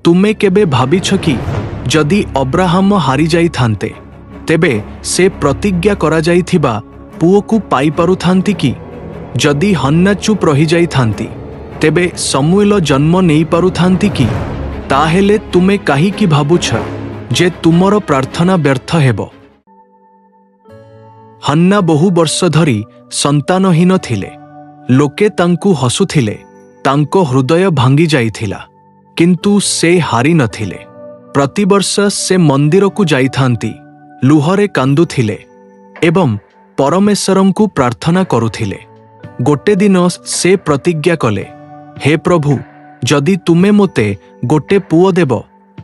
ତୁମେ କେବେ ଭାବିଛ କି, ଯଦି ଅବ୍ରାହମ ହାରିଯାଇଥାନ୍ତେ, ତେବେ ସେ ପ୍ରତିଜ୍ଞା କରାଯାଇଥିବା ପୁଅକୁ ପାଇପାରୁଥାନ୍ତି କି? ଯଦି ହନ୍ନା ଚୁପ୍ ରହିଯାଇଥାନ୍ତି, ତେବେ ସମୁଏଲ ଜନ୍ମ ନେଇପାରୁଥାନ୍ତି କି? ତାହେଲେ ତୁମେ କାହିଁକି ଭାବୁଛ ଯେ ତୁମର ପ୍ରାର୍ଥନା ବ୍ୟର୍ଥ ହେବ? ହନ୍ନା ବହୁ ବର୍ଷ ଧରି ସନ୍ତାନହୀନ ଥିଲେ। ଲୋକେ ତାଙ୍କୁ ହସୁଥିଲେ, ତାଙ୍କ ହୃଦୟ ଭାଙ୍ଗି ଯାଇଥିଲା, କିନ୍ତୁ ସେ ହାରି ନଥିଲେ। ପ୍ରତିବର୍ଷ ସେ ମନ୍ଦିରକୁ ଯାଇଥାନ୍ତି, ଲୁହରେ କାନ୍ଦୁଥିଲେ ଏବଂ ପରମେଶ୍ୱରଙ୍କୁ ପ୍ରାର୍ଥନା କରୁଥିଲେ। ଗୋଟେ ଦିନ ସେ ପ୍ରତିଜ୍ଞା କଲେ, "ହେ ପ୍ରଭୁ, ଯଦି ତୁମେ ମୋତେ ଗୋଟେ ପୁଅ ଦେବ,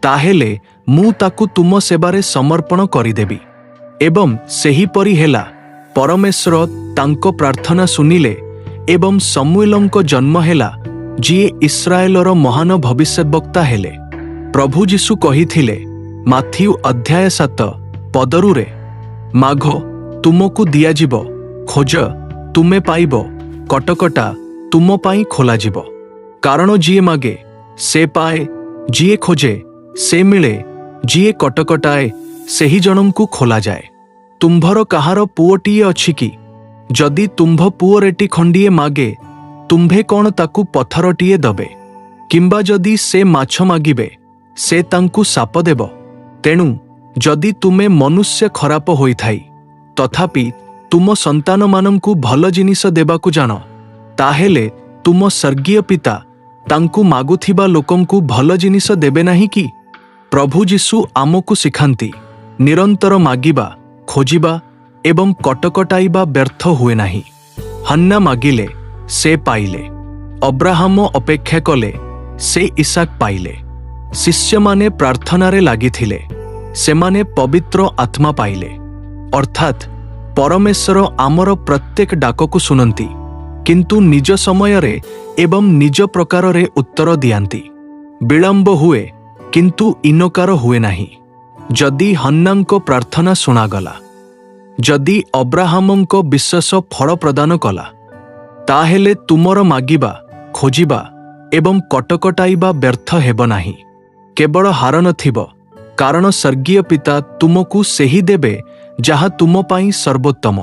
ତାହେଲେ ମୁଁ ତାକୁ ତୁମ ସେବାରେ ସମର୍ପଣ କରିଦେବି।" ଏବଂ ସେହିପରି ହେଲା। ପରମେଶ୍ୱର ତାଙ୍କ ପ୍ରାର୍ଥନା ଶୁଣିଲେ ଏବଂ ସମୁଏଲଙ୍କ ଜନ୍ମ ହେଲା, ଯିଏ ଇସ୍ରାଏଲର ମହାନ ଭବିଷ୍ୟଦ୍ବକ୍ତା ହେଲେ। ପ୍ରଭୁ ଯୀଶୁ କହିଥିଲେ, ମାଥିଉ ଅଧ୍ୟାୟ 7 ପଦରେ, "ମାଗ, ତୁମକୁ ଦିଆଯିବ; ଖୋଜ, ତୁମେ ପାଇବ; କଟକଟା, ତୁମ ପାଇଁ ଖୋଲାଯିବ। କାରଣ ଯିଏ ମାଗେ, ସେ ପାଏ; ଯିଏ ଖୋଜେ, ସେ ମିଳେ; ଯିଏ କଟକଟାଏ, ସେହି ଜଣଙ୍କୁ ଖୋଲାଯାଏ।" ତୁମ୍ଭର କାହାର ପୁଅଟିଏ ଅଛି କି? ଯଦି ତୁମ୍ଭ ପୁଅ ରୋଟି ଖଣ୍ଡିଏ ମାଗେ, ତୁମ୍ଭେ କ'ଣ ତାକୁ ପଥରଟିଏ ଦବେ? କିମ୍ବା ଯଦି ସେ ମାଛ ମାଗିବେ, ସେ ତାଙ୍କୁ ସାପ ଦେବ? ତେଣୁ ଯଦି ତୁମେ ମନୁଷ୍ୟ ଖରାପ ହୋଇଥାଇ ତଥାପି ତୁମ ସନ୍ତାନମାନଙ୍କୁ ଭଲ ଜିନିଷ ଦେବାକୁ ଜାଣ, ତାହେଲେ ତୁମ ସ୍ୱର୍ଗୀୟ ପିତା ତାଙ୍କୁ ମାଗୁଥିବା ଲୋକଙ୍କୁ ଭଲ ଜିନିଷ ଦେବେ ନାହିଁ କି? ପ୍ରଭୁ ଯୀଶୁ ଆମକୁ ଶିଖାନ୍ତି, ନିରନ୍ତର ମାଗିବା, ଖୋଜିବା ଏବଂ କଟକଟାଇବା ବ୍ୟର୍ଥ ହୁଏ ନାହିଁ। ହନ୍ନା ମାଗିଲେ, ସେ ପାଇଲେ। ଅବ୍ରାହମ ଅପେକ୍ଷା କଲେ, ସେ ଇସାକ ପାଇଲେ। ଶିଷ୍ୟମାନେ ପ୍ରାର୍ଥନାରେ ଲାଗିଥିଲେ, ସେମାନେ ପବିତ୍ର ଆତ୍ମା ପାଇଲେ। ଅର୍ଥାତ୍ ପରମେଶ୍ୱର ଆମର ପ୍ରତ୍ୟେକ ଡାକକୁ ଶୁଣନ୍ତି, କିନ୍ତୁ ନିଜ ସମୟରେ ଏବଂ ନିଜ ପ୍ରକାରରେ ଉତ୍ତର ଦିଅନ୍ତି। ବିଳମ୍ବ ହୁଏ, କିନ୍ତୁ ଇନକାର ହୁଏ ନାହିଁ। ଯଦି ହନ୍ନାଙ୍କ ପ୍ରାର୍ଥନା ଶୁଣାଗଲା, ଯଦି ଅବ୍ରାହମଙ୍କ ବିଶ୍ୱାସ ଫଳ ପ୍ରଦାନ କଲା, ତାହେଲେ ତୁମର ମାଗିବା, ଖୋଜିବା ଏବଂ କଟକଟାଇବା ବ୍ୟର୍ଥ ହେବ ନାହିଁ। କେବଳ ହାର ନଥିବ, କାରଣ ସ୍ୱର୍ଗୀୟ ପିତା ତୁମକୁ ସେହି ଦେବେ ଯାହା ତୁମ ପାଇଁ ସର୍ବୋତ୍ତମ।